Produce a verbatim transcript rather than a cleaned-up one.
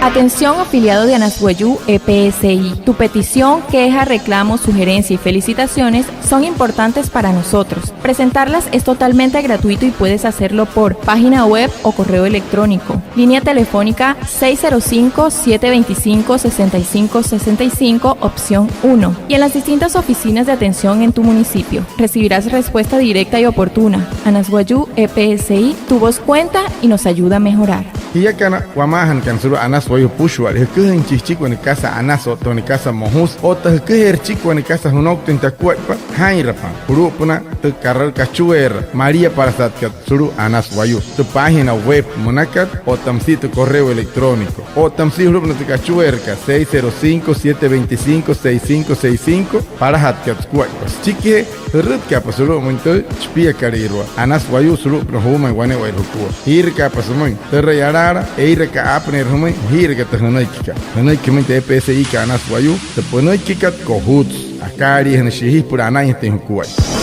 Atención, afiliado de Anas Wayuu E P S I. Tu petición, queja, reclamo, sugerencia y felicitaciones son importantes para nosotros. Presentarlas es totalmente gratuito y puedes hacerlo por página web o correo electrónico. Línea telefónica seis cero cinco, siete veinticinco, sesenta y cinco sesenta y cinco, opción uno. Y en las distintas oficinas de atención en tu municipio. Recibirás respuesta directa y oportuna. Anas Wayuu E P S I, tu voz cuenta y nos ayuda a mejorar. Jiakana wamaajanakana sulu'u Anas Wayuu jüpüshua'ale, jüküjüin chi jüchiki wane kasa anasü otta wane kasa mojusü, otta jüküjeerü jüchiki wane kasa jünouktain takuaippa, jaa'inrapa julu'upünaa tü karaloukta kachueera maliapalasatkat sulu'u Anas Wayuu, tü página web münakat otta müsia tü correo electrónico otta müsia julu'upünaa tü kachueerakat seis cero cinco, siete veinticinco, seis cinco seis cinco, palajatkat sukuaippa. Süchikijee, jürütkaapa sulu'umüin tü shipiakalüirua Anas Wayuu sulu'upünaa juumain wane'ewai jukua. Jiirakaapa sümüin türa yalaala, eiraka aapüneerü jümüin, jiiraka tü jünüikikat. Jünüiki jümüin tü E P S I kat Anas Wayuu, tü pünüikikat kojutsü. Akaaliijünüshii jia süpüla anainjatüin jukuaippa.